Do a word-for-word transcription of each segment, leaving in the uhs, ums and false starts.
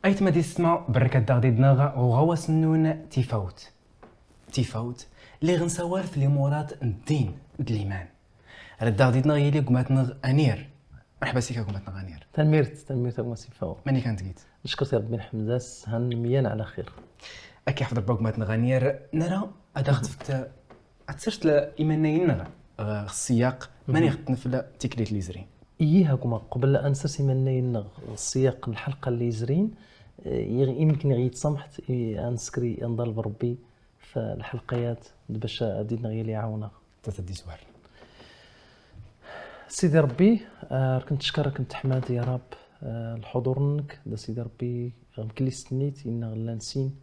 Aytma d yessetma, berrkat daɣ did-neɣ uɣawas-nnun Tifawt. Tifawt, lliɣ nsawal f limurat n ddin d liman. Rad daɣ did-neɣ yili gma-tneɣ Anir. Merḥba s-ik a gma-tneɣ Anir. Tanemmirt, tanemmirt a gma Tifawt. Mani kan tgit? Neckeṛ-t i Ṛebbi, nḥemd-as, han meyyan ɛla xir. Ad k-iḥfeḍ Ṛebbi a gma-tneɣ Anir. Nara ad aɣ-tefk ad tsers iman-nneɣ ɣer ssiyaq, mani ɣ-tnefla tiklit li yezrin. Ihi a gma, qbel ad nsers iman-nneɣ ɣer ssiyaq n lḥelqa li yezrin, eh, yemken ɣ-yi-tsamḥet, eh, ad neskri, ad nḍaleb Ṛebbi f lḥelqa-yad, d bac ad did-neɣ yili iɛawen-aɣ. Tata d izwar. Sidi Ṛebbi, eh, ur k-nettcekkar, ur k-nettḥmad ya Ṛeb, eh, lḥudur-nnek, d a Sidi Ṛebbi, ɣ mkellist-nni, inna llan sin,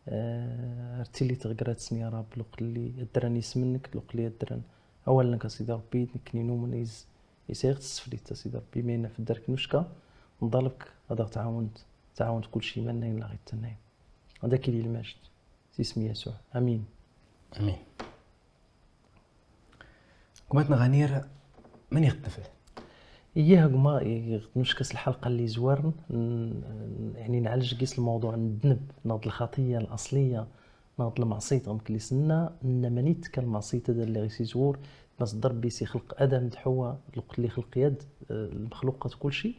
eh, ar tili teɣgrat-nni ya Ṛeb, luqli ad ddren isem-nnek, luqli ad ddren awal-nnek a Sidi Ṛebbi, nekkni numen is, is ɣ-tesseflit a Sidi Ṛebbi, ma yenna f ddark n ucka, nḍaleb-k ad aɣ-tɛawneḍ, tɛawneḍ kulci iman-nneɣ la ɣ-ittennayen. Ad ak-ili lmajd, s isem Yasuɛ. Amin. Amin. Gma-tneɣ Anir, mani ɣ-tnefla? Ihi a gma, i ɣ-tnucka s lḥelqa li yezwaren, n-, n-, yeɛni nɛalej gis lmawḍuɛ n ddneb, neɣ d lxaṭiyya laṣliyya, neɣ d lmeɛṣiyt, ɣ mkellist-nneɣ, nna mani tekka lmeɛṣiyt-ad alli ɣ-is izwur, Mass Ṛebbi s ixleq Adam d Ḥewwa, luqli xleq yad, eh, lmexluqat kulci,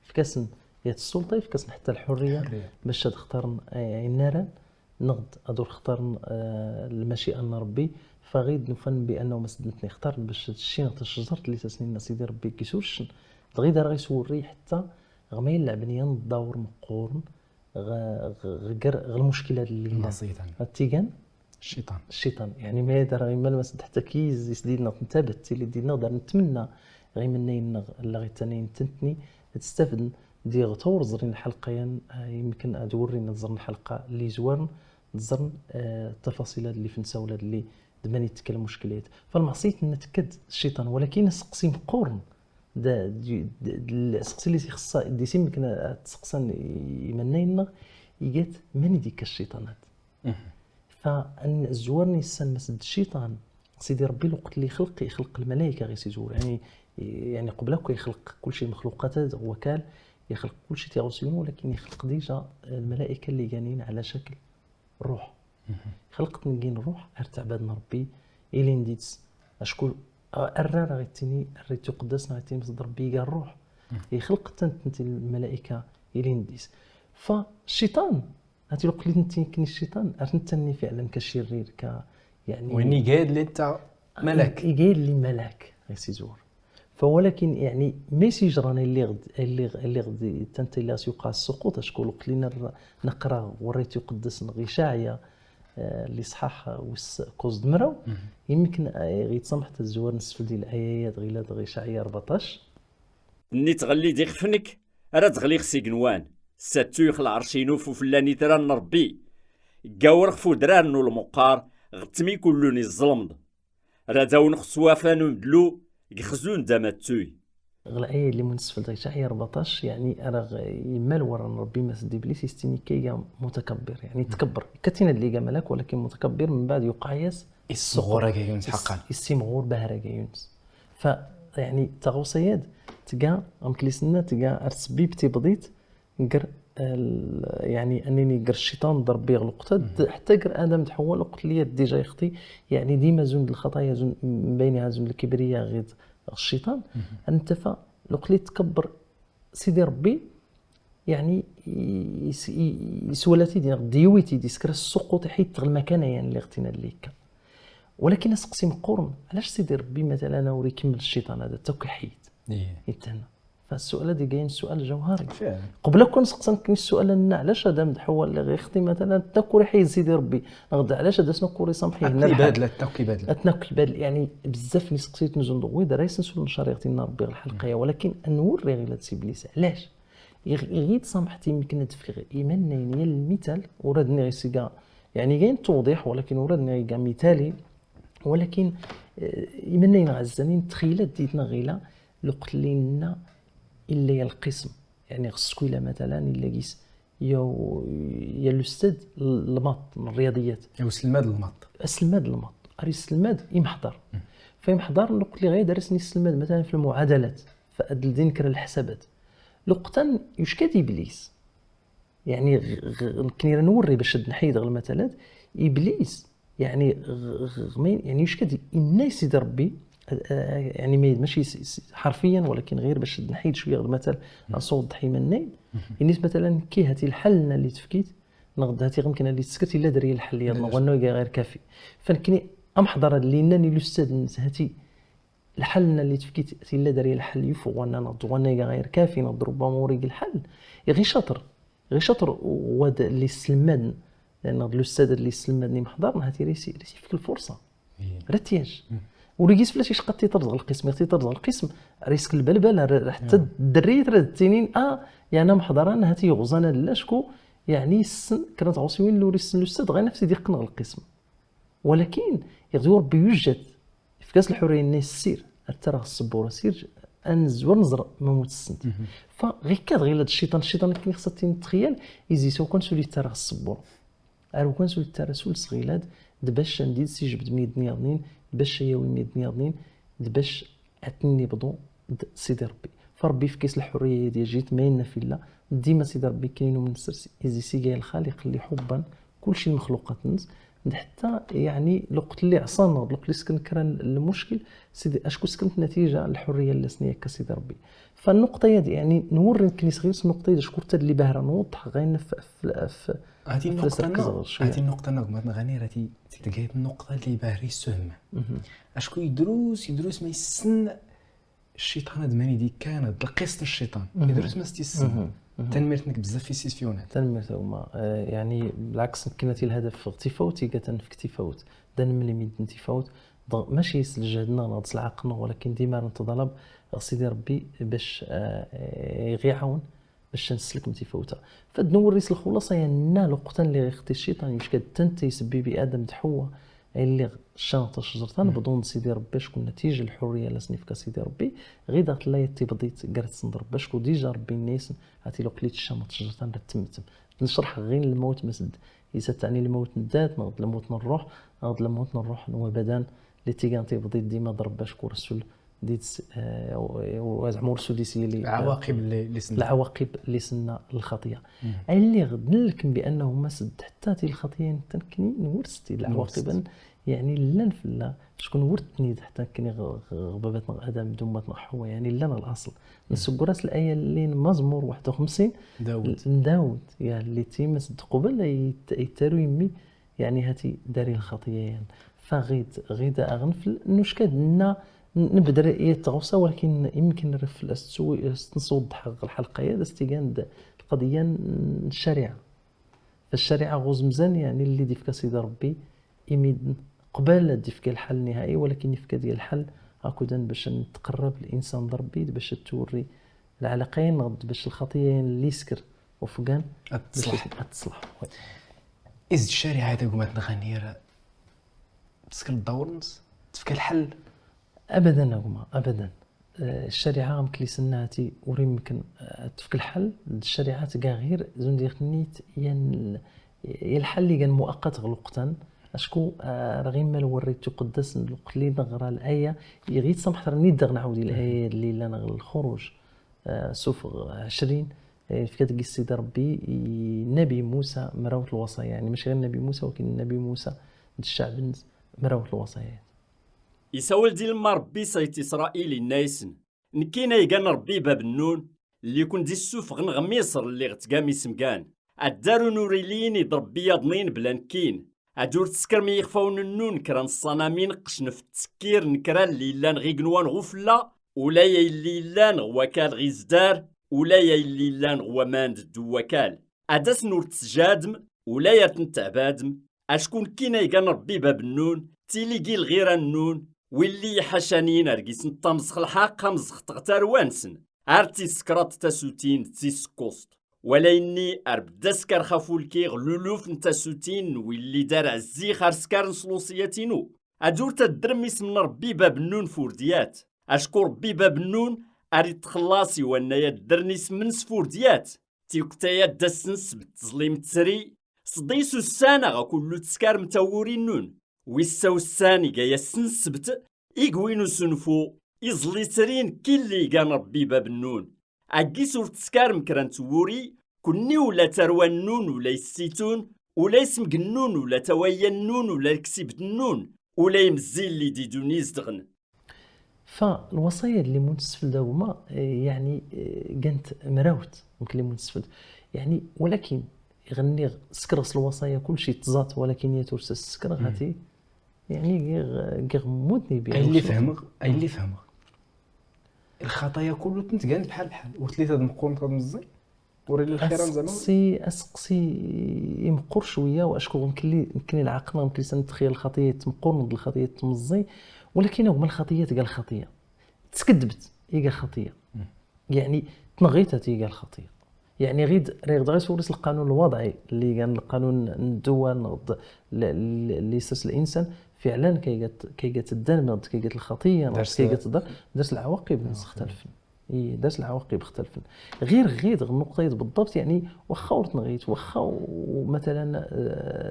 yefk-asen yat ssulṭa, yefk-asen ḥetta lḥurriya, lḥurriya, bac ad xtaren, eh, ayen ara, neɣ d ad ur xtaren, eh, lmaci'a n Ṛebbi, faɣid nufan bi annahu ma s d netni xtaren bac ad ccin ɣ tacejert li s-as-ninna Sidi Ṛebbi gis ur ccen, dɣi d ara ɣ-iswurri ḥetta ɣ ma yella lɛebd-nni n ddawr meqqoren ɣ, ɣ, ɣ gar, ɣ lmuckilat li llan. Lmeɛṣiyat. Ad tigan? Cciṭan. Cciṭan. Yeɛni ma d ara immal ma s d ḥetta ki is did-neɣ ntabat, tili did-neɣ d ara netmenna ɣ imennayen-nneɣ la ɣ-ittanayen tentni, ad stafden diɣ ur ẓrin lḥelqa-yan, eh, yemken ad urrin ad ẓren lḥelqa li yezwaren, ad ẓren, eh, ttafasila li f nsawla li d mani tekka lmuckilat. Falmeɛṣiyt-nni tekka-d cciṭan, walakin aseqsi meqqoren, d, d, d, d, aseqsi li s-ixeṣṣa, d is yemken ad tseqsan imennayen-nneɣ, iga-t mani d-ikka cciṭan-ad. Fa n-, zzwar n yissan ma s d cciṭan, Sidi Ṛebbi lweqt li ixleq, ixleq lmalayka ɣ is izwur. Yeɛni, yeɛni qbel akk ixleq kulci lmexluqat-ad, wakal, ixleq kulci tiɣawsiwin, walakin ixleq déjà, eh, lmalayka li ganin ɛla cakl ṛṛuḥ. Ixleq-ten gin ṛṛuḥ, ar ttaɛbaden Ṛebbi, ilin did-s. Acku, eh, arrar ɣ ittini, rrit uqeddas neɣ ittini s d Ṛebbi iga ṛṛuḥ. Ixleq-ten, tenti lmalayka, ilin did-s. Fa cciṭan, Ati lweqt li ten-ikni cciṭan, ar ten-tanni fiɛlan ka cirrir, ka, yeɛni, win iga-yad li netta malak. Iga-yad li malak, ɣ is izwur. Fa walakin, yeɛni, ma s yejran illi ɣ-d, illi ɣ-, illi ɣ-d, tanta illi ɣ-s yuqa ssuqut, acku lweqt li nar-, neqra ɣ Rrit Uqeddas neɣ Icɛaya, eh, liṣḥaḥ wis kuẓ d mraw, yemken, eh, ɣ ittsamḥ tazwar nesfeld i laya-ad ɣ ila d ɣ Icɛaya rbeɛṭac. Nni tɣelli-d ixef-nnek, ara d-ɣliɣ s igenwan, ssattuyex lɛerc-inu f ufella n itran n Ṛebbi. Ggawreɣ f udrar n ulmuqqar, ɣ tmikullu n iẓẓelmḍ. Rad awneɣ s wafa n umedlu, g xzun d amattuy. Ɣ laya illi mu nesfeld ɣ Icɛaya rbeɛṭac, yeɛni, ara ɣ-, yemmal warra n Ṛebbi ma s d Iblis, is tini ka iga mutakabbir, yeɛni, tkebber. Ikka tina d liga malak, walakin mutakabbir, mbeɛd yuqa-yas Issimɣur agayun s ḥaqqan. Issimɣur bahra agayun. Fa, yeɛni, taɣawsa-yad, tga, ameklis-nna, tga ar tsebbib tibḍit, ger, eh, l-, yeɛni, annini ger cciṭan d Ṛebbi ɣ lweqt-ad, ḥetta ger Adam d Ḥewwa lweqt li yad déjà yexti, yeɛni, dima zun d lxaṭaya, zun, m-, bayniha zun lkibriya ɣid ɣ cciṭan, ad ntafa lweqt li tkebber Sidi Ṛebbi, yeɛni, i-, i-, i-, iswala-t-id, neɣ d-yiwi-t-id, isker-as ssuqut, iḥidd ɣ lmakana-yan lliɣ tina d lika. Walakin aseqsi meqqoren, ɛlac Sidi Ṛebbi, matalan, ur ikemmel cciṭan, ad takk iḥidd? Ih. Ittenna. Fa ssual-ad iga-yin ssual jawhari. Fiɛlan. Qbel akk ad nseqsan kan ssual-nna, ɛlac Adam d Ḥewwa lliɣ ixti, matalan, takk ur iḥidd Sidi Ṛebbi, neɣ d ɛlac ad asen akk ur isamḥ ihenna lḥal. Ad takk ibadel, ad takk ibadel. Ad takk ibadel, yeɛni, bezzaf n iseqsiyen zun d wid ara isensu lecariɛt-inna Ṛebbi ɣ lḥelqa-ya, walakin ad nwurri ɣ ila d s Iblis. Ɛlac? Iɣ-, iɣ-, i d-samḥet yemken ad fkeɣ iman-nneɣ yal lmital, ur ad nniɣ isiga, yeɛni, gayen tewḍiḥ, walakin ur ad nniɣ iga mitali, walakin, eh, iman-nneɣ ɛezzanin, txeyla d-, did-neɣ ɣila, lweqt li nenna illa ya lqism, yeɛni, ɣ skwila, matalan, illa gis ya u-, ya lustad l-, lmaṭ, n rryaḍiyat. Ya uselmad n lmaṭ. Aselmad n lmaṭ. Ar iselmad imeḥḍar. Fa imeḥḍar, lweqt li ɣaya d-, ar asen iselmad, matalan, f lmuɛadalat, fa ad ldin kra n lḥsabat. Lweqt-an yucka-d Iblis. يعني غ- غ- كني راه نوري باش نحيد غير المثلات. ابليس يعني غ- غ- غمين يعني واش كد إن سيدي ربي، آه، يعني ما ماشي س- س- حرفيا، ولكن غير باش نحيد شويه غير المثل، اصوض حيما النيل. يعني مثلا كي هاتي الحل اللي تفكيت نغد هاتي غمكن اللي تسكت الا دري الحل يا غنو غير كافي. فنكني امحضر اللي ناني الاستاذ نسهتي الحل اللي تفكيت الا دري الحل يفو وانا نض وانا غير كافي نض ربما وريق الحل. غير شاطر، غير شاطر. واد اللي سلمدن، لان هاد الاستاذ اللي سلمدني محضر نهاتي ريسي ريسي فيك الفرصه. رتياج. وريقيس فلاش يشقى تيترز القسم تيترز القسم، ريسك البلبل. حتى الدريت راه التنين اه يعني محضر انا هاتي غزانا لا شكو. يعني السن كانت غوسيوين لو ريسن الاستاذ غير نفسي ديقنا القسم. ولكن يغدو ربي يوجد في كاس الحريه الناس سير، الترى الصبور سير، انزور نزر ما موتسنت. فغير كاد غير هاد الشيطان الشيطان كي خصها تنتخيل يزي سو كون سولي ترى الصبور. ار وكان سولي ترى سول صغيلاد دباش نديد سي جبد ميد نياضنين، دباش ياوي ميد نياضنين، دباش اتني بضو د سيدي ربي. فربي في كيس الحريه ديال جيت ما ينا في الله. ديما سيدي ربي كاين من السرس يزي سيقاي الخالق اللي حبا كلشي المخلوقات الناس. حتى يعني لو قلت لي عصانا لو قلت لي سكن كرا المشكل سيدي اشكو سكنت نتيجه الحريه اللي سنيه كسيدي ربي. فالنقطه هذه يعني نوري كني صغير النقطه هذه شكرت اللي باهره نوضح غير في في في هذه النقطه نوع هذه النقطه نوع ما غني راه تلقاي النقطه اللي باهري السهم. اشكو يدروس يدروس ما يسن الشيطان هذا ماني دي كان هذا القسط الشيطان يدرس ما ستيسن. تنميرتنك بزاف في السيسيونات. تنميرت هما آه، يعني بالعكس كنا تي الهدف اغتفاوت يقا تنفك تفاوت دان ملي ميد تفاوت. ماشي يسل جهدنا ناض العقل ولكن ديما نتطلب سيدي ربي باش آه، يغي يعاون باش نسلك متفاوته. فدنور ريس الخلاصه يعني لقطا اللي غيخطي الشيطان مش كد تنتي سبي بادم دحوه اللي شاط الشجرة نبضون سيدي ربي شكون نتيجة الحرية لا سنيفكا سيدي ربي. غير داخل لا يتي بضيت قرت سند ربي شكون ديجا ربي نيسن. هاتي لو قليت الشامة الشجرة نتمتم نشرح غير الموت مسد. إذا تعني الموت ندات نغد الموت نروح نغد الموت نروح نوبدان. اللي تيغان تيبضيت ديما ضرب باش كورسول ديت آه، وزعما ورسو ديسي لي العواقب اللي اللي سنة. العواقب اللي سنة الخطيه. اللي غدن لكم بانه ما سد حتى تي الخطيه تنكني نورستي العواقب. يعني لن في الله شكون ورثني حتى كني غ- غ- غبابات نغ ادم دومات نغ حواء يعني لن الاصل. نسقراس الايه اللي مزمور واحد وخمسين داود. داود يعني اللي تيمس قبل يت- يتارو يمي يعني هاتي داري الخطيه يعني. فغيد غيد اغنفل نشكد نا نبدا رؤية غوصة ولكن يمكن نرفل استسوي استنصود حق الحلقة يا دستيغان القضية الشريعة. فالشريعة غوز مزال يعني اللي ديفكا سيدي ربي إميد قبل ديفكا الحل النهائي ولكن يفكا ديال الحل هاكودا باش نتقرب الانسان ضربي باش توري العلاقين غد باش الخطيه اللي يسكر وفقان تصلح. تصلح. إز الشريعة هذا قمت نغنير بسكن الدورنس تفك الحل. ابدا هما ابدا. آه، الشريعه مكلي سناتي وري يمكن آه، تفك الحل. الشريعه تلقى غير زون ديال نيت ين يا الحل اللي كان مؤقت غلقتن. اشكو آه، رغم ما الوريت تقدس الوقت اللي نغرى الايه يغيت سمحت رني دغ نعاود الايه اللي لنا الخروج آه، سفر عشرين. آه، في كتقي السيد ربي نبي موسى مراوت الوصايا يعني مش غير نبي موسى ولكن نبي موسى الشعب مراوت الوصايا. يساول دي لما ربي سيت إسرائيل إنايسن نكينا يقان ربي باب النون اللي كن دي السوف غنغميصر اللي غتقام يسمقان. الدار نوريلين يضرب بياضنين بلا نكين. أدور تسكر مي يخفاون النون كران الصنامين قشن في التسكير نكران اللي لان غيقنوان غفلة ولا يا اللي لان غواكال غيزدار ولا يا اللي لان غوامان دو وكال. أداس نور تسجادم ولا يرتن تعبادم. أشكون كينا يقان ربي باب النون تيليقي الغيرة النون واللي يحشانين أرقيس نطمزخ الحق أمزخ تغتار وانسن أرتي سكرات تاسوتين تسيسكوست. ولا إني أربد أسكر خفولكي غلولوف نتاسوتين واللي دار عزيخ أرسكار نصلوصياتينو. أدور تدرم اسم ربي باب النون فورديات. أشكر ربي باب النون أريد تخلصي وأنايا درني اسم سفورديات. تيكتايا داسن سبت تظليم تسري صديس السانة غا كلو تسكار متاوري النون. ويساو الساني غا يسن سبت إيقوينو سنفو إزلي ترين كلي غان ربي باب النون. أقيس ور تسكار مكران توري Kunni ula tarwa nnun ula yessitun, ula ismeg nnun ula tawayya nnun ula lksib nnun, ula imzil li didun izedɣen. Fa lwaṣaya d limun tesfeld agma, eh, yeɛni, eh, gant mrawt mk limun tesfeld. Yeɛni, walakin iɣenniɣ skreɣ s lwaṣaya kulci tẓat, walakin yat ur s skreɣ hati. Yeɛni giɣ giɣ mudni bi ayen li fehmeɣ ayen li fehmeɣ lxaṭaya kullu tnetgan bḥal bḥal, ur tli tad meqqurent tad meẓẓi. Ur illi lxir am zaman. Aseqsi, aseqsi imeqqur cwiya, u acku mkli mkli lɛaql mkli san txiyal lxaṭiya yettmeqqur ned lxaṭiya yettmeẓẓi. Walakin agma lxaṭiya tga lxaṭiya tskdbt iga xaṭiya. Yeɛni tneɣɣit ad iga lxaṭiya. Yeɛni ɣid riɣ dɣi sewres lqanun lwaḍɛi li gan lqanun n ddwa neɣd li sers linsan. Fiɛlan kaygat kaygat ddam neɣd kaygat lxaṭiya neɣd kaygat ddar dars lɛawaqib nsextalfen. Dars lɛawaqib xtalfen. Ɣir ɣid ɣ nnuqṭa-yid beḍḍabt, yeɛni waxxa ur tneɣɣit, waxxa matalan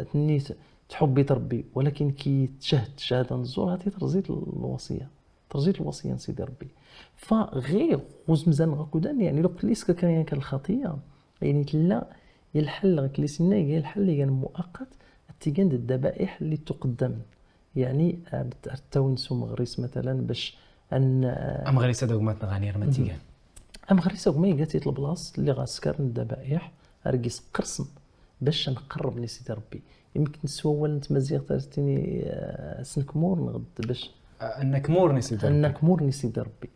tennit tḥubbit Rebbi, walakin ki tcahd cahada n zzur, hati terẓit lwaṣiya. Terẓit lwaṣiya n Sidi Rebbi. Fa ɣir uzmzan ɣ akudan, yeɛni luqli skakran kan lxaṭiya, yeɛni tella yelḥel ɣ kli sinna, iga yelḥel igan muaqat, ad tigan d ddaba'iḥ li tuqeddamen. Yeɛni ad tawin s umeɣris matalan bac an. Ameɣris ad agmat nɣanir ma tigan. Ameɣris agma iga-t-id leblas lliɣ askar n ddaba'iḥ ar gis qersen bac ad nqerreb ni Sidi Rebbi. Yemken s wawal n tmaziɣt ar tini, eh, asnekmur neɣd bac. Annakmur ni Sidi Rebbi. Annakmur ni Sidi Rebbi.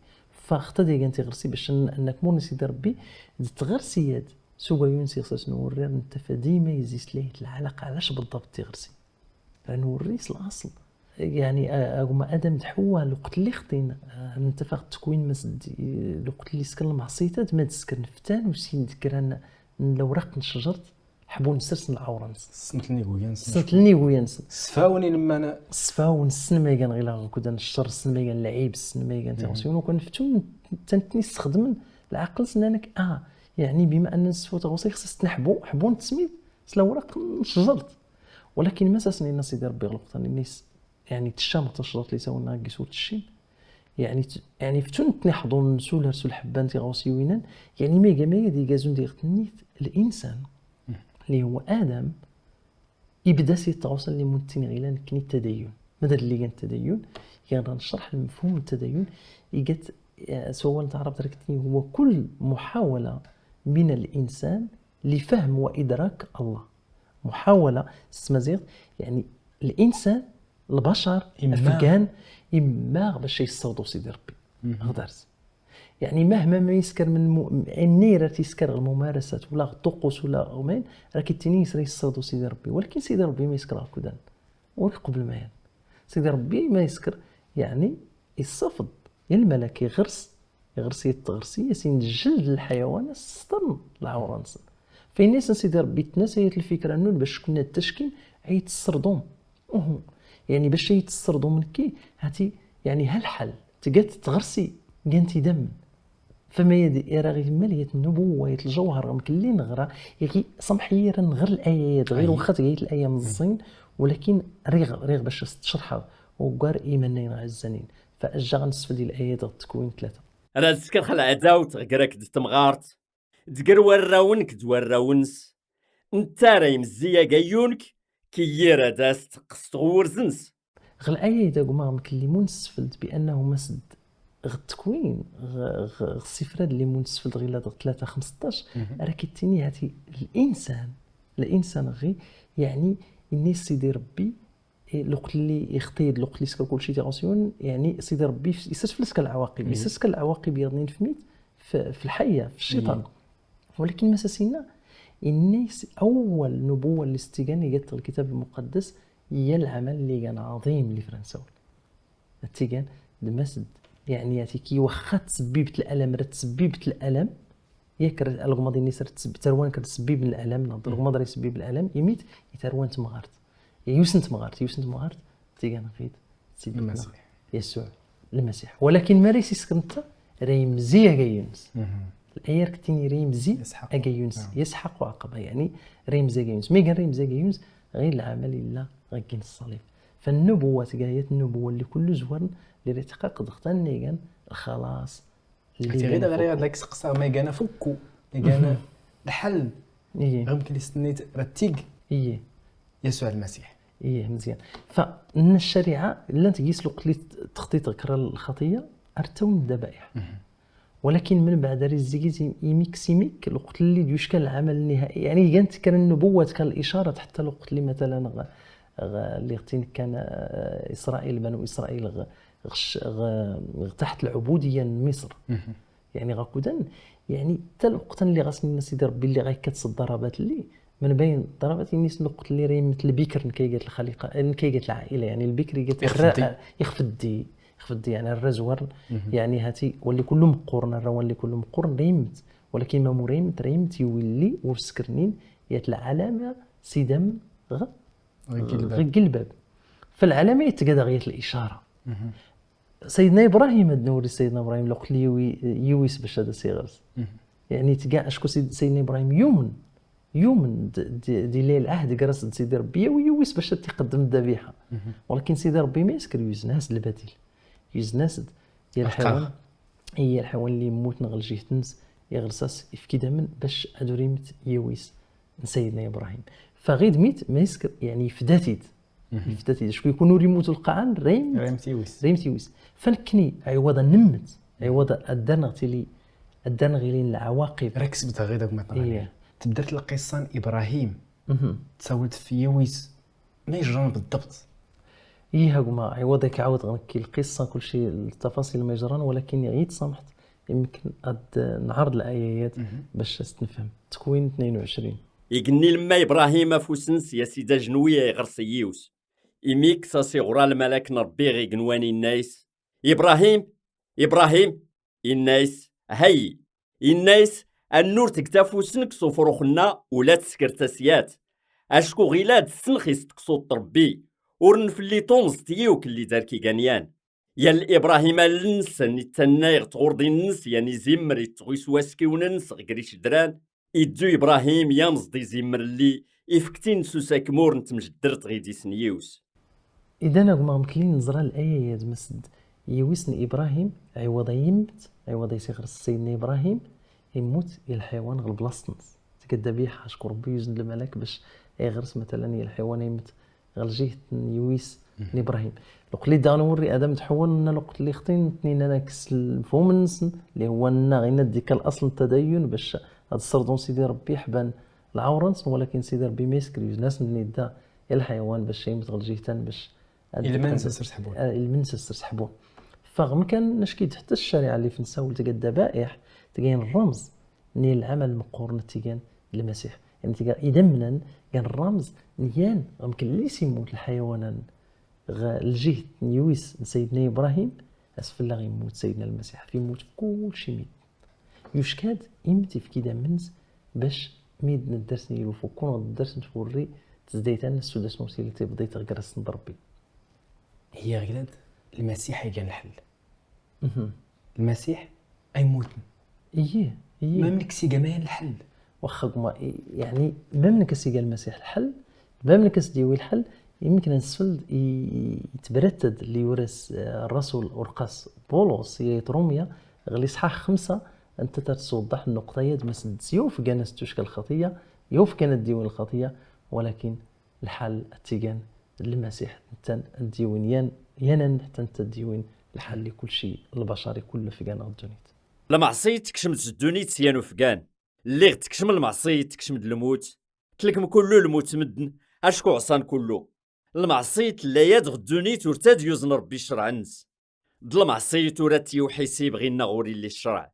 Faɣt ad igan tiɣersi bac annakmur ni Sidi Rebbi d tɣersi-yad s ugayun s ixsas n wurrir n tafa dima yezzi s tlayt lɛalaqa ɛlac beḍḍabt tiɣersi. Ad nurri s laṣel. Yeɛni agma Adam d Ḥewwa luqt lli xṭin, netta faɣ ttekwin ma s-d luqt lli sken lmeɛṣiyt ad ma d-sken ftan u sin d kra n lawraq n tcejert ḥbun sers n lɛawra-nsen. Ssent lniguya-nsen. Ssent lniguya-nsen. Sfawen i lemmana. Sfawen ssen ma igan ɣileɣ akked ad neccer, ssen ma igan lɛib, ssen ma igan tiɣsiwin, u kan ftun tantni sxedmen lɛaqel-nsen anak ah, yeɛni bima anna nsfu tiɣsi xsas tneḥbu, ḥbun tesmid s lawraq n tcejert. Walakin ma s asen-yenna Sidi Rebbi ɣ lweqt-nni-s, yeɛni teccameḍ tacḍaṭ li s awen-nniɣ gis ur tccim, yeɛni yeɛni ftun-ten iḥḍunen s ular s ulḥebba n tiɣawsiwin-an, yeɛni ma iga ma ad igazun diɣ tennit, linsan li huwa Adam, ibda si tɣawsa li munttin ɣilan kni tadayun. Mada d ligan tadayun, igan ncreḥ lmefhum n tadayun, igat s wawal n taɛrabt rek tini huwa kul muḥawala min al-insan li fahm wa idrak Allah. Muḥawala s tmaziɣt, yeɛni linsan, lbacar, afgan, immaɣ bac yessaweḍ u Sidi Rebbi ɣ dars. Yeɛni mahma ma yesker min mu-, annir ar tisker ɣ lmumarasat ula ɣ ṭṭuqus ula ɣ umayen, raki ttini yesra yessaweḍ u Sidi Rebbi. Walakin Sidi Rebbi ma yesker ɣ kudan ur iqbel mayan. Sidi Rebbi ma yesker, yeɛni yessafeḍ ya lmalak iɣers, iɣers yat tɣersi, yasin jeld lḥayawan asṭan lɛawra-nsen. Fayen-asen Sidi Rebbi tnas ayat lfikra-nnun bac kunna d tackim ay tesserdum. Uhu. Yeɛni bac ay tesserdum nekki, hati, yeɛni ha lḥal, tgat tɣersi, gant idammen. Fama yad ira ɣ yemmal yat nnubuwa, yat lǧawhar, ɣ mkelli neɣra, yagi, samḥ-iyi ara nɣer laya-yad, ɣir waxa tga-yi-d laya meẓẓin, walakin riɣ, riɣ bac as-tt-cerḥeɣ, ugar imannayen ɛezzanin. Fa ajjaɣ ad nesfeld i laya-yad ɣ Ttekwin tlata. Ad as-d-fkeɣ lɛedawt ɣ ger-ak d temɣart, d ger warraw-nnek d warraw-nnes. Netta ara yemzi agayyu-nnek, ki yir ad as-teqqes tɣewwurt-nnes. Ɣ laya-yad agma ɣ mkelli mu nessfeld bi annahu ma s-d ɣ Ttekwin, ɣ, ɣ, ɣ ssifra d limu nessfeld ɣ illa d ɣ tlata xmesṭac, ara k-ittini hati, linsan, linsan ɣi, yeɛni, inna-yas Sidi Rebbi, i, luqli ixṭi-d, luqli isker kulci tiɣawsiwin, yeɛni, Sidi Rebbi yessers fell-as kan lɛawaqib, yessers kan lɛawaqib yaḍnin f mit, f, f lḥaya, f cciṭan. Walakin ma s as-inna, inna-yas awwal nubuwa lli s-tt-igan igat ɣ lkitab lmuqaddas, ya lɛamal lli igan ɛaḍim lli fran sawal. Ad tt-igan d ma s-d, yeɛni, hati ki waxa ttsebbibt lalam, ra ttsebbibt lalam, yak ra, alɣmaḍ-nni-s ra ttseb-, tarwan-k ra ttsebbiben lalam, neɣ d alɣmaḍ ra ysebbib lalam, imit i tarwan temɣart. Yiwes n temɣart, yiwes n temɣart, tigan ɣid, ttsebbibt Lmasiḥ. Yasuɛ, Lmasiḥ. Walakin ma ra ysisker netta, ra yemzi agayyu-nnes. Laya ra k-ttini ra yemzi agayyu-nnes. Yesḥaq uɛaqaba, yeɛni, ra yemzi agayyu-nnes. Ma igan ra yemzi agayyu-nnes, ɣir lɛamal illa ɣ gin ṣṣalib. Fa nnubuwa tga yat nnubuwa lli kullu zwaren, lli ra itiqaqed ɣ tanna igan lxalas. Ati ɣid ɣer ad la k-seqsaɣ ma igan afukku, igan الحل ايه غير يمكن يستنيت رتيق ايه يسوع المسيح. ايه مزيان. فان الشريعه لن تقيس لو قلت لي تخطيط غير الخطيه ارتون الذبائح. ولكن من بعد رزقي يميك سيميك لو قلت لي دوش كان العمل النهائي، يعني كانت كان النبوه كان الاشاره حتى لو قلت لي مثلا غ... غ... اللي غتين كان آه، اسرائيل، بنو اسرائيل غ... غش... غ... تحت العبوديه من مصر. يعني غاكودن، يعني حتى الوقت اللي غاسني الناس يدير ربي اللي غيكتس الضربات اللي من بين ضربات الناس نقط اللي ريمت البكر نكيقات الخليقه نكيقات العائله، يعني البكر يقات يخفضي. يخفضي يخفضي يعني الرزور. يعني هاتي واللي كله مقورن الروان اللي كله مقورن ريمت، ولكن ما مريمت ريمت يولي ورسكرنين يات العلامه سيدم غ غ الباب. فالعلامه يتقدر غير الاشاره. سيدنا ابراهيم هاد نوري سيدنا ابراهيم لو قلت لي يوي- يويس باش هذا سيغرس. يعني تقع اشكو سيد سيدنا ابراهيم يومن يومن د- د- دي ليه العهد جرس سيدي ربي يوي يويس باش تقدم الذبيحه. ولكن سيدي ربي ما يسكر يوزناس البديل، يوزناس يا الحيوان. هي الحيوان اللي يموت نغل جهتنس يغرساس يفكي دمن باش ادوريمت يويس سيدنا ابراهيم. فغيد ميت ما يسكر يعني فداتيد. فداتيد شكون يكونوا ريموت القاعان ريم ريم تيويس. ريم تيويس. فنكني عوض نمت عوض الدرنغ تيلي الدرنغ يلين العواقب. راك سبتها غير داك ما إيه. تبدرت القصه ابراهيم تساولت في يويس ما يجران بالضبط. ايه هاكما عوض يعاود غنكي القصه كلشي التفاصيل ما يجران، ولكن عيد سامحت يمكن اد نعرض الايات باش نفهم. تكوين اثنين وعشرين. يقني لما ابراهيم افوسنس يا سيدا جنويه يغرس يوس. إميك ساسي غرا الملك نربي غي قنواني النايس: ابراهيم، ابراهيم. النايس: هي. النايس: النور تكتافوسنك صفروخنا ولا تسكر تسيات. اشكو غيلاد السنخ يستقصو الطربي ورن في اللي تونز تيوك اللي دار كي غانيان. يا الابراهيم النس نتنايغ تغوردي النس يعني زمر يتغيس واسكي وننس غريش دران. يدو ابراهيم يا مزدي زمر اللي يفكتين سوساك مور نتمجدرت غيدي سنيوس. اذا نغمى مكلين نزرع الايه يا مسد يويسن ابراهيم عوض يمت عوض يسيغر سيدنا ابراهيم يموت الحيوان غير بلاصتنس. تقدى بيها شكون ربي يوزن الملك باش يغرس مثلا يا الحيوان يمت غير جهه يويس ابراهيم. لو قلت لي داغ نوري ادم تحول لنا لو قلت لي ختين اثنين انا كس المفهوم النسن اللي هو لنا غير نديك الاصل التدين باش هاد السردون سيدي ربي حبان العورنس، ولكن سيدي ربي ما يسكر يوز ناس من يدا الحيوان باش يمت غير جهتان باش المنسس سحبون. المنسس سحبون. فغم كان نشكيد حتى الشريعه اللي في نساول تلقى الذبائح تلقى الرمز ني العمل المقورن تيجان المسيح. يعني تلقى اذا منن كان الرمز نيان غم كان اللي سيموت الحيوان غ الجهد نيويس سيدنا ابراهيم اسفل غيموت سيدنا المسيح في موت كل شيء ميت. يشكاد امتي في كده منز باش ميد ندرس نيلو فكون الدرس نتوري تزديتان السوداس مرسيلتي بديت غرس بربي. هي غلاد المسيح هي كان الحل. المسيح ايموتن. ايه ايه ما ملك سيقا ما الحل. واخا كما يعني ما ملك سيقا المسيح الحل، ما ملك سديوي الحل. يمكن نسفل ي- يتبرتد اللي يورث آه، الرسول اورقاس بولس يا روميا غلي صحاح خمسة. انت تتصوضح النقطة يد مسد يوف كان ستوشك الخطية، يوف كان الديوان الخطية، ولكن الحال التيجان المسيح تن الديوين ين ينن حتى انت الديوين الحال لكل شيء البشري كله في جان الدنيا. المعصية تكشم الدنيا سيانو فقان، اللي تكشم المعصية تكشم الموت، تلكم كله الموت مدن، اشكو عصان كله. المعصية لا يدغ الدنيا ترتاد يوزن ربي الشرع النس. د المعصية ورات يوحي سيبغي نغوري اللي الشرع.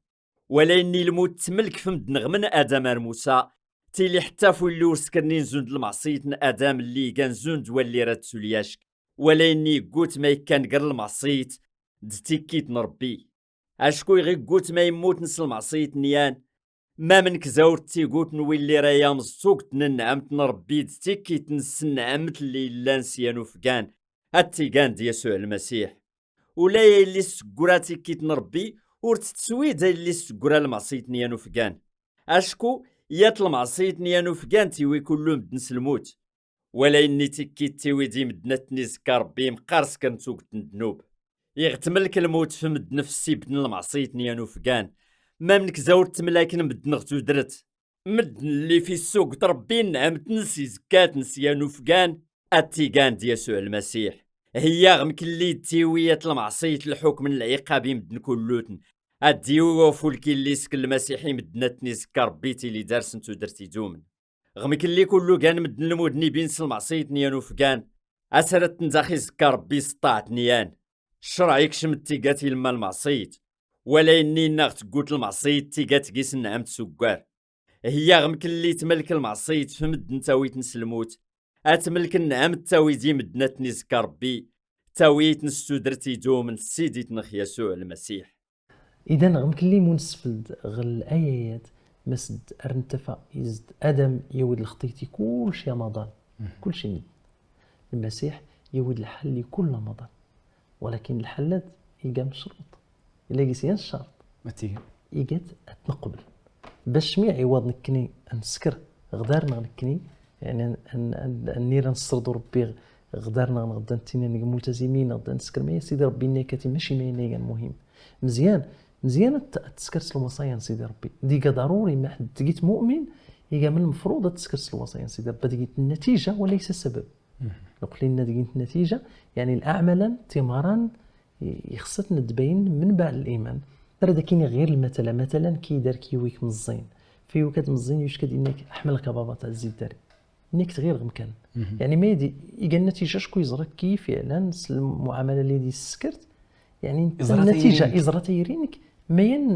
ولا إني الموت تملك في مدن غمن آدم الموسى، تيلي حتى فو اللي ورسكرني نزوند المعصية ن آدم اللي كان زوند واللي راد سولياشك. ولا إني قوت ما يكان قر المعصية، د تيكيت نربي. اشكو يغي قوت ما يموت نس المعصية نيان، ما من كزاور تيقوت نوي اللي رايا مزتوقت ننعمت نربي د تيكيت نس نعمت اللي إلا نسيانو فقان، التيقان د يسوع المسيح. ولا يلي سكرا تيكيت نربي، ور تتسوي دا يلي سكرا المعصية نيانو فقان. اشكو يات المعصية نيانو فقان تيوي كلهم بدنس الموت. ولا إني تيكيت تيوي دي مدنتني زكا ربي مقارس كنتوقت الذنوب. يغتملك الموت في مدن في السيب دن المعصية نيانو فقان. ما منك زاور تملاكن مدن غتو درت. Medden lli fi ssuget Ṛebbi nnɛemt-nnes izekkat-nnes yan ufgan, ad tigan d Yasuɛ Lmasiḥ. Heyyaɣ mkelli d tiwiyat lmeɛṣiyt lḥukm n lɛiqab i medden kulluten. Ad d-iwi ufulki lli seg Lmasiḥ i medden ad ten-izekka Ṛebbi tili darsen tudert idumen. Ɣ mkelli kullu gan medden lmudnibin s lmeɛṣiyt n yan ufgan, asrat n dax izekka Ṛebbi s ṭṭaɛt n yan. Ccreɛ ikcem d tigat ilemma lmeɛṣiyt. Wala yenni inna ɣ teggut lmeɛṣiyt tigat gis nnɛemt s uggar. Heyyaɣ mkelli tmelk lmeɛṣiyt f medden tawit n selmut. Ad tmelk nnɛemt tawi di medden ad ten-izekka Ṛebbi. Tawit n studert idumen s Sidit-nneɣ Yasuɛ Lmasiḥ. Idan ɣ mkelli mu nsfeld ɣ layayat, mas-d ar ntafa is-d Adam yawi-d lxeṭiyt i kulci amaḍal. Kulci medden. Lmasiḥ yawi-d lḥal i kull amaḍal. Walakin lḥal-ad iga mecruṭ. Illa gis yan ccerṭ. Ma tiga. Igat ad t-neqbel. Bac mi iɛiwaḍ nekkni ad nesker ɣ dar-nneɣ nekkni, yeɛni ad, ad, ad, ad nir ad nesserḍu Ṛebbi ɣ dar-nneɣ, neɣ ad ntinni neg multazimin, neɣ ad nesker, ma ya Sidi Ṛebbi yenna-k ati mačči ma yenna igan muhim. Mezyan, mezyan ad t-, ad tesker s lwaṣaya n Sidi Ṛebbi. Diga ḍaruri ma ḥedd tgit mu'min, iga min lmefruḍ ad tesker s lwaṣaya n Sidi Ṛebbi, ad tgit nnatija wa laysa sabab. Neqli-nna deg nnatija, yeɛni leɛmalan, timaran, i-, ixṣṣaten ad d-bayen min baɛd liman. Ara d-ak-iniɣ ɣir lmatala, matalan, ki dar ki yiwi-k meẓẓin. Fi yiwi-k ad meẓẓin, yuc-k ad yenna-k, "Ḥemmleɣ-k a baba, tɛezziḍ dari." Yenna-k tɣir ɣ mkan. Yeɛni ma yadi, iga nnatija acku yeẓra-k ki fiɛlan s lmuɛamala li d-yesskert, yeɛni Yeẓra nnatija, tayri-nnek. Yeẓra tayri-nnek, ma yan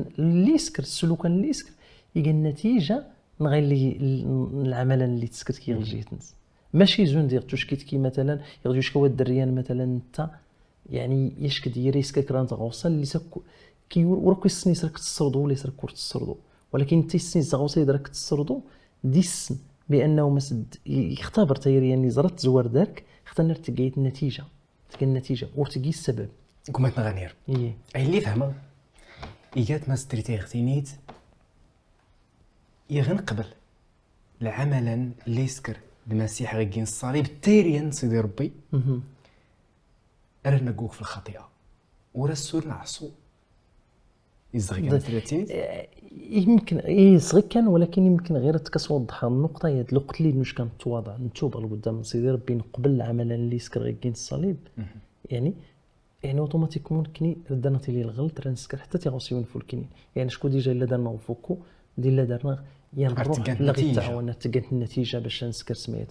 li yesskert, ssulukan li yesskert, iga nnatija, neɣ illi l-, n leɛmalan li teskert ki ɣ lǧihet-nnes. Mačči zun diɣ tuckit ki matalan, iɣ d-yucka wa dderriyan matalan netta, yeɛni yack-d yir iska kra n tɣawsa, li sak-, ki ur, ur akk issen is rak tesserḍu, li rak ur tesserḍu. Walakin netta issen is tɣawsa id rak tesserḍu, d issen bi annahu mas d-, i-, ixtaber tayri-yan iẓra tezwar dark, xtan ar tgayt nnatija. Tga nnatija, ur tgi ssabab. Gma-tneɣ Anir. Iye. Ayen li fehmeɣ, igat ma s-trit iɣ tinit, iɣ nqbel lɛamalan li yesker Lmasiḥ ɣ gin ṣṣalib, tayri-yan n Sidi Ṛebbi, Mhm. Ara nagug f lxaṭiya. Ur as-sur neɛṣu. Izdeɣ kan Ḍ-, tlatin? Eh, yemken, yezdeɣ kan, walakin yemken ɣir ad tkas weḍḥa nnuqṭa yad lweqt li nuc kan ttwaḍa, ntuba lqudam n Sidi Ṛebbi, neqbel lɛamalan li yesker ɣ gin ṣṣalib. Mhm. Yeɛni, yeɛni, automatiquement nekkni rad nɣtili lɣelt, rad nesker ḥtta tiɣawsiwin fulkinin. Yeɛni, acku déjà illa darna ufuku, d illa darna yan Ar ṛṛuḥ, tgant la nnatija. Ɣ-ittɛawan, ar tgant nnatija bac ad nesker smayat.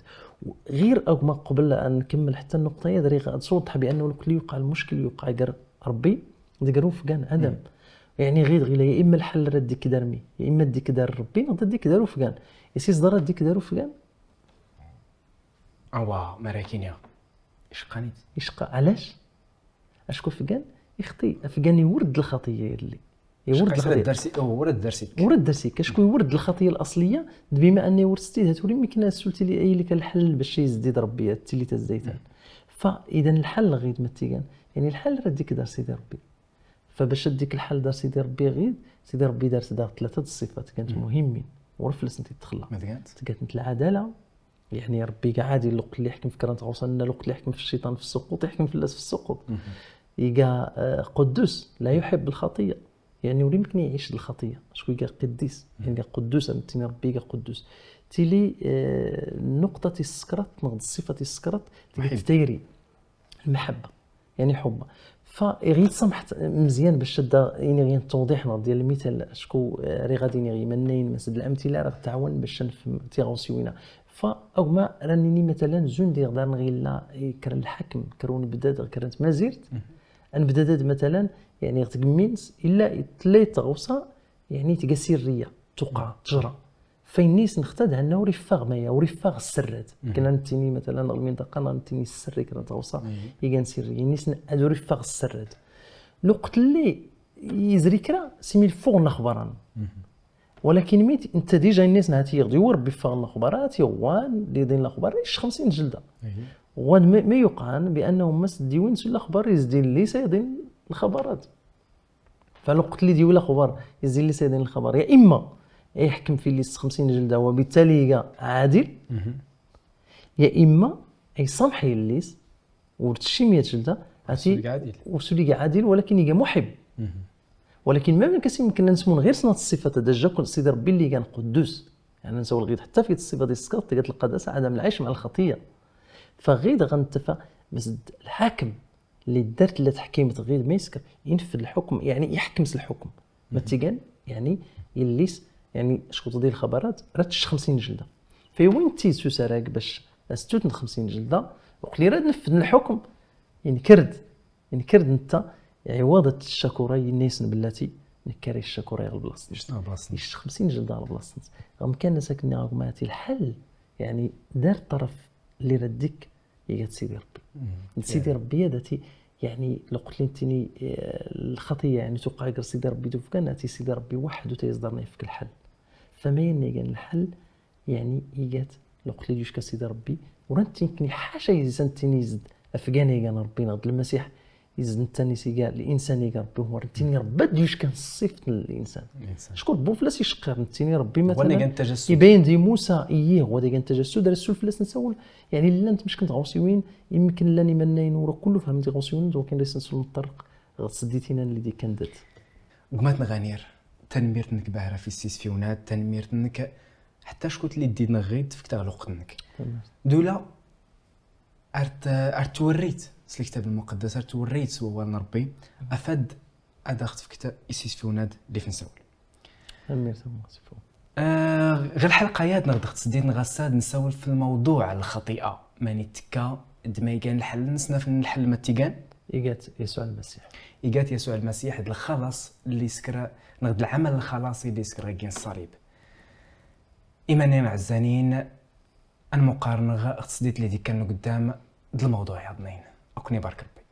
Ɣir akk ma qbel ad nkemmel ḥtta nnuqṭa-ya, ad riɣ ad sweḍḥ bi annahu lweqt li yuqeɛ lmuckil, yuqeɛ gar Ṛebbi d gar ufgan, Adam. Mm. Yeɛni, ɣir ɣila ya imma lḥal rad d-ikdar mi, ya imma ad d-ikdar Ṛebbi, neɣ ad d-ikdar ufgan. Is iẓḍar ad d-ikdar ufgan? Awa, mara kiniɣ. Icqan-it. Icqa, ɛlac? Acku afgan ixṭi, afgan iwrd lxaṭiya yelli. Iwrd Icqa, lxaṭiya. Ur d darsi-, oh, ur d darsi-k. Ur d darsi-k, acku iwrd lxaṭiya l-asliya, d bima anna iwrd s tid, hat uri mi kna sulti li ayi li kan lḥal bac izdid Ṛebbi, ad tili tazdayt-an. Mm. Fa, idan lḥal ɣid ma tigan, yeɛni lḥal rad dik dar Sidi Ṛebbi. Fa bac ad dik lḥal dar Sidi Ṛebbi ɣid, Sidi Ṛebbi dar-t daɣ tlata d ṣṣifat, kant Mm. muhimmin, ur fell-asent ittxella. Ma tgant? Tgant lɛadala, Yeɛni Ṛebbi iga ɛadil, lweqt li yeḥkem f kra n tɣawsa, nna lweqt li yeḥkem f cciṭan, f ssuqut, yeḥkem fell-as f ssuqut. Mhm. Iga, eh, quddus, la yuḥib lxaṭiya. Yeɛni ur imken iɛic d lxaṭiya, acku iga qiddis, Mhm. yeɛni iga quddus, am tini Ṛebbi iga quddus. Tili, eh, nnuqṭa tis sekrat, neɣ d ṣṣifa tis sekrat, tili Ḥib. Tayri. Lmeḥebba. Yeɛni ḥubba. Fa iɣ yi-tsamḥet mezyan bac ad d-iniɣ yan tewḍiḥ neɣ diyal lmital, acku, eh, riɣ ad iniɣ imannayen, mas d lamtila ara ɣ-tɛawen bac ad nefhem tiɣawsiwin-a. Fa agma ara nini matalan zun diɣ dar neɣ illa, eh, kra n lḥakem, kra unebdad, kra n tmazirt. Mhm. Anebdad-ad matalan, yeɛni ɣ tgemmi-ines, illa tella tɣawsa, yeɛni tga sirriya, tuqa, tejra. Fayen-is nextad anna ur iffeɣ maya, ur iffeɣ sserrat. Mhm. Kena nettini, matalan, ɣ lminṭaqa neɣ nettini sserri kra n tɣawsa, Mhm. igan sirri. Yen-is ad ur iffeɣ sserrat. Lweqt lli yezri kra, simi lfuɣ n lexbaran. Mhm. Walakin mi t-, netta dija yen-is nhat yiɣ-d, yuwa Rebbi iffeɣ n lexbarat, yuɣwan, li din lexbar, ic xemsin jelda. Mhm. Wan ma, ma yuqan bi annahu mas d-iwin s lexbar, izdin li saydin lxabarat. Fa lweqt li d-iwi lexbar, izzi li saydin lxabar. Ya imma ay yeḥkem f yelli-s xemsin jelda, wa bittali iga ɛadil, Mhm. ya imma ay samḥ yelli-s, ur tecci meyya jelda, ati, ur suli iga ɛadil, walakin iga muḥib. Mhm. Walakin ma kas imken ad nesmun ɣir snat ṣṣifat, ad ajja kun Sidi Ṛebbi li igan quddus. يعني نسول غير حتى في الصفة ديال السكر، قالت القداسة عدم العيش مع الخطية. فغير غنتفى مسد الحاكم اللي دارت لا تحكيمت غير ما يسكر، ينفذ الحكم، يعني يحكمس الحكم. ما تيقال يعني يليس، يعني شكون تدي الخبرات راه تش خمسين جلدة. في وين تيسو سراق باش استوتن خمسين جلدة؟ وقلي راه نفذ الحكم، يعني كرد، يعني كرد انت عوضة الشكورة ينيسن بلاتي نكاري الشكورة على بلاصتي. شنو بلاصتي؟ يش خمسين جلدة على بلاصتي. رغم كان ساكني رغماتي الحل، يعني دار الطرف اللي ردك يا سيدي ربي. سيدي ربي هذا تي، يعني لو قلت لي انتني آه، الخطيه يعني توقع غير سيدي ربي دوفكان، اتي سيدي ربي وحده تيصدرني يفك الحل. فما يني كان الحل، يعني يجات لو قلت لي جوج سيدي ربي، ورانت يمكن حاجه يزن تني يزد افكاني كان ربي نغد المسيح يزن تاني سيكا الانسان يا ربي هو رانتيني ربي دوش كان الصيف الانسان. الانسان شكون بو فلاس يشقر نتيني ربي هو اللي مثلا كان التجسد يبين دي موسى ايه هو دي كان تجسد راه السلف فلاس نسول. يعني لا انت مش كنت غوصيوين، يمكن لا نمنين ورا كله فهمتي غوصيوين، دونك كان ليس نسول مطرق غتسديتينا اللي دي كان دات. قمات نغانير تنميرت انك باهره في السيس في وناد تنميرت انك حتى شكوت اللي دي نغيت فيك تغلق انك دولا ارت ارت توريت سلي الكتاب المقدس ارت توريت سوال ربي افاد ادخت في كتاب اسيس في وناد اللي في نسول امير تموسفو آه غير الحلقه ياد نغدخت سديت نغساد نسول في الموضوع الخطيئه ماني تكا دميقان الحل نسنا في الحل ما تيقان ايجات يسوع المسيح. ايجات يسوع المسيح د الخلاص اللي سكر نغد العمل الخلاصي اللي سكر غير الصليب. ايمانين عزانين المقارنه اقتصديت اللي دي كان قدام د الموضوع يا ضنين. اكوني بارك ربي.